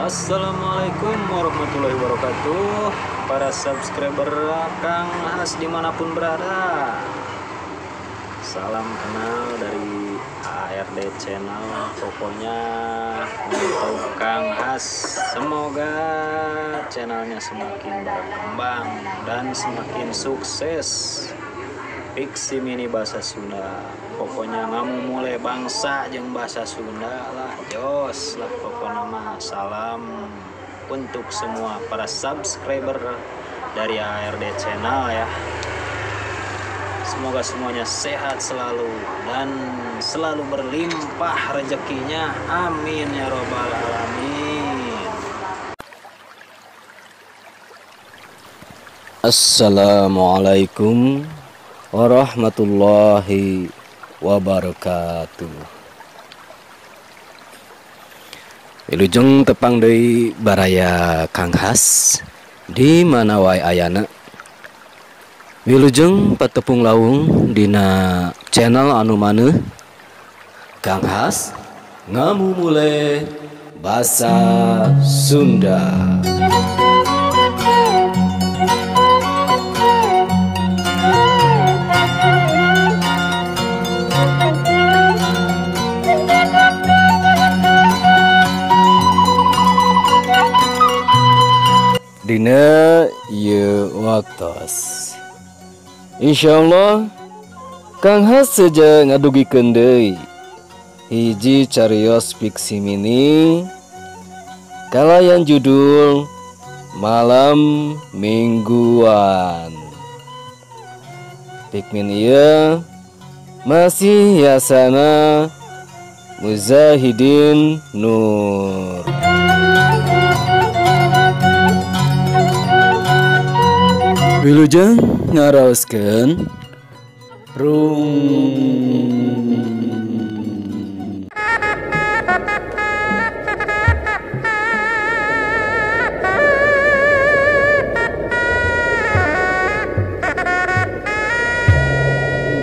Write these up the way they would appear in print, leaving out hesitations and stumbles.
Assalamualaikum warahmatullahi wabarakatuh. Para subscriber Kang Has dimanapun berada, salam kenal dari ARD Channel. Pokoknya untuk Kang Has, semoga channelnya semakin berkembang dan semakin sukses. Fiksi mini bahasa Sunda, pokoknya ngamumule bangsa jeung bahasa Sunda lah, jos lah pokoknya mah. Salam untuk semua para subscriber dari ARD Channel ya. Semoga semuanya sehat selalu dan selalu berlimpah rezekinya. Amin ya robbal alamin. Assalamualaikum warahmatullahi wabarakatuh. Wilujeng tepang deui baraya Kang Has di mana wae ayana. Wilujeng patepung lawung dina channel anu maneuh Kang Has ngamumule basa Sunda. Dina ieu waktos, insyaallah Kang Has seja ngadugikeun deui hiji carios fiksi mini kalayan judul Malam Mingguan. Pikmin ieu masih yasana Muzahidin Nur. Wilujeng ngaraoskeun rung.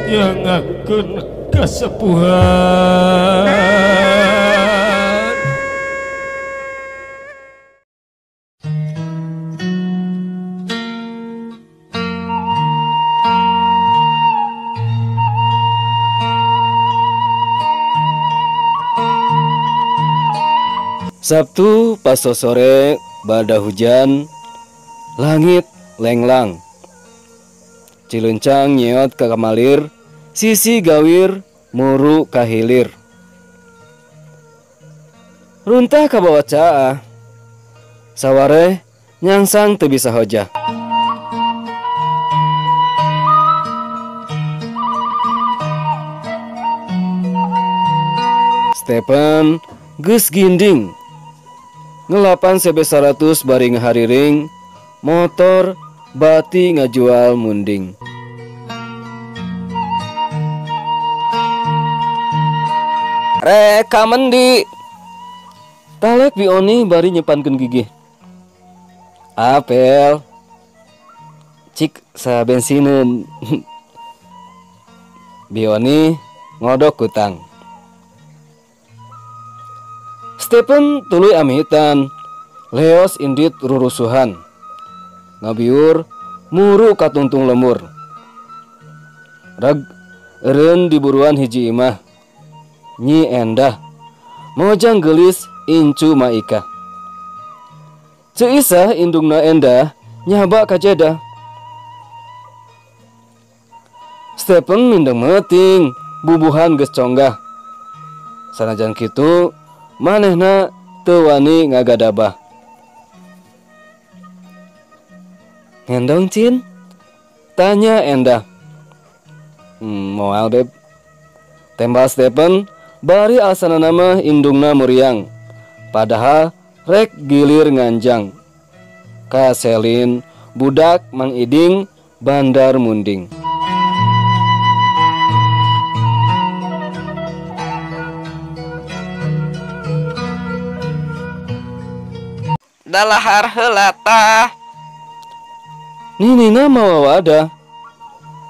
Nyangakeun kasepuhan. Sabtu pas sore bada hujan, langit lenglang. Cilencang nyeot ka kamalir, sisi gawir muru ka hilir. Runtah kabawa caah, sawareh nyangsang teu bisa hojah. Stephen geus ginding ngelapan CB100 bari ngahariring, motor bati ngajual munding. Reka mendi talek bioni bari nyepankeun gigih. Apel cik sabensineun. Bioni ngodok kutang. Stephen tuluy amitan, leos indit rurusuhan, ngabiur muru katungtung lemur. Reg eureun diburuan hiji imah, Nyi Endah mojang geulis incu Maika. Ceu Isah indungna Endah nyaba ka Jedah. Stephen mindeng meuting bubuhan geus conggah. Sanajan kitu manehna teu wani ngagadabah. Ngendong Cin? Tanya Endah. Moal beb, tembal Stephen bari asalna mah indungna muriang. Padahal rek gilir nganjang. Ka Selin budak Mang Iding bandar munding. Dalahar heula tah. Ninina mawa wadah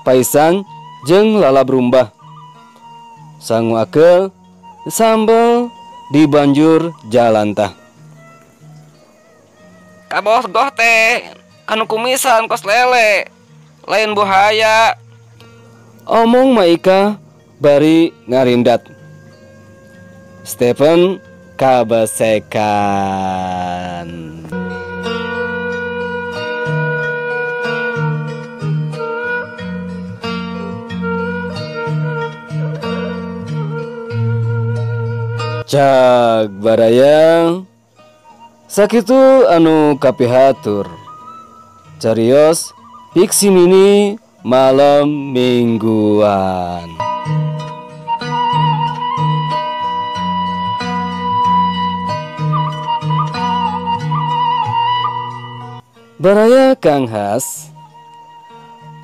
paisang jeung lalab rumbah. Sangu akeul sambel di banjur jalantah. Kabogoh teh kanu kumisan kos lele, lain buhaya. Omong Maika bari ngarindat. Stephen kabesekan. Cag barayang sakitu anu kapihatur. Carios Fiksi Mini malam mingguan. Baraya Kang Has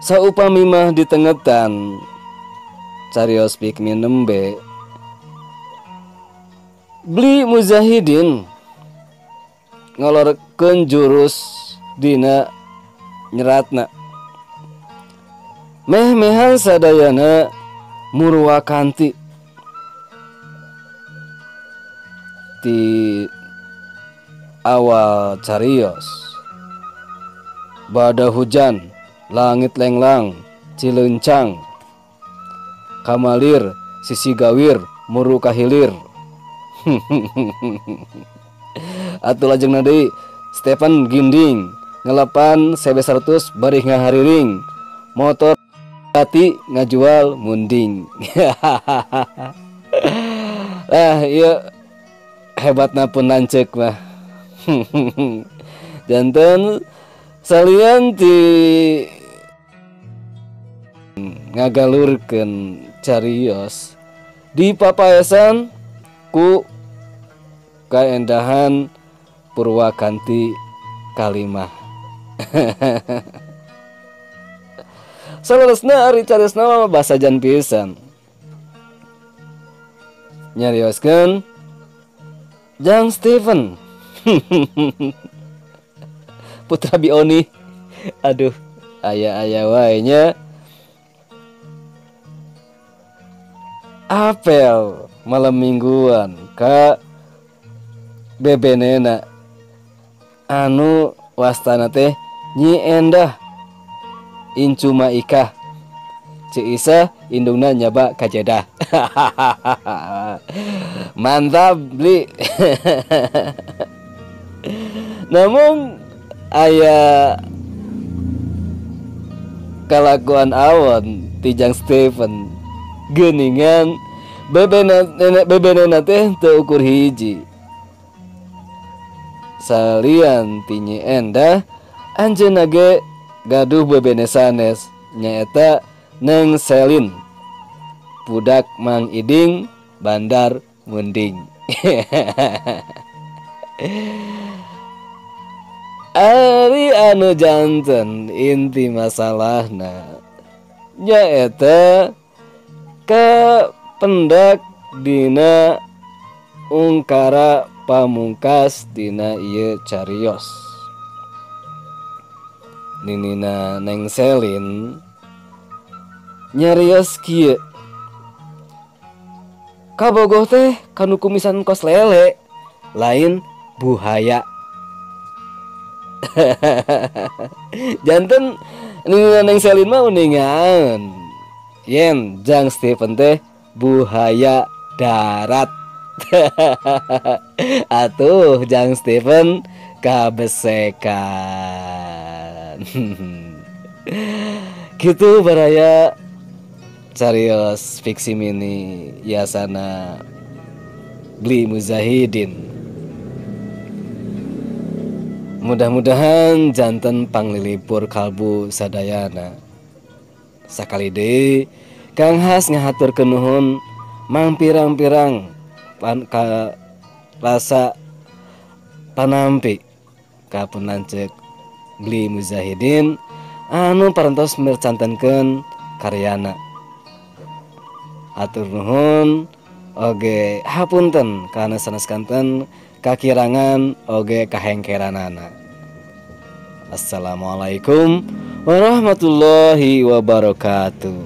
saupami mah ditengetan carios Pikmin nembe Bli Muzahidin ngolorkeun jurus dina nyeratna. Meh-mehan sadayana murwakanti ti awal carios. Bada hujan, langit lenglang, cilencang, kamalir, sisi gawir, muru kahilir. Atuh lajengna deui Stephen Ginding ngelepan CB100 barih ngahariring, motor hati ngajual munding. Ah ieu hebatna pun lanceuk mah. Janten salian ti ngagalurkeun carios di papaesan ku kaendahan Purwakanti kalimah. Saleresna ari cariosna mah basajan pisan. Nyarioskeun Jang Stephen Putra Bioni. Aduh, aya-aya wae nya. Apel malam mingguan ka bebenena anu wastana teh Nyi Endah Incu Maikah Ci Isa indungna nyaba kajedah. Mantap beli. Namun aya kalakuan awon ti Jang Stephen geuningan bebenena teh teu ukur hiji. Salian ti Nyi Endah anjeunna ge gaduh bebene sanes nyaeta Neng Selin budak Mang Iding Bandar Munding. Ari anu janten inti masalahna nyaeta kapendak dina ungkara pamungkas dina ieu carios. Ninina Neng Selin nyarios kieu, kabogoh teh kanu kumisan kos lele lain buhaya. Janten ninina Neng Selin mah uningan yen Jang Stephen teh buhaya darat. Atuh Jang Stephen kabesekan. Gitu baraya carios Fiksi Mini yasana Bli Muzahidin. Mudah-mudahan janten panglilipur kalbu sadayana. Sakali deui Kang Has ngahaturkeun nuhun mang pirang-pirang ka rasa panampi ka pun lanceuk Bli Muzahidin anu parantos mircantenkeun karyana. Atur nuhun oge hapunten kana sanes kanten kakirangan oge kahengkeranana. Assalamualaikum warahmatullahi wabarakatuh.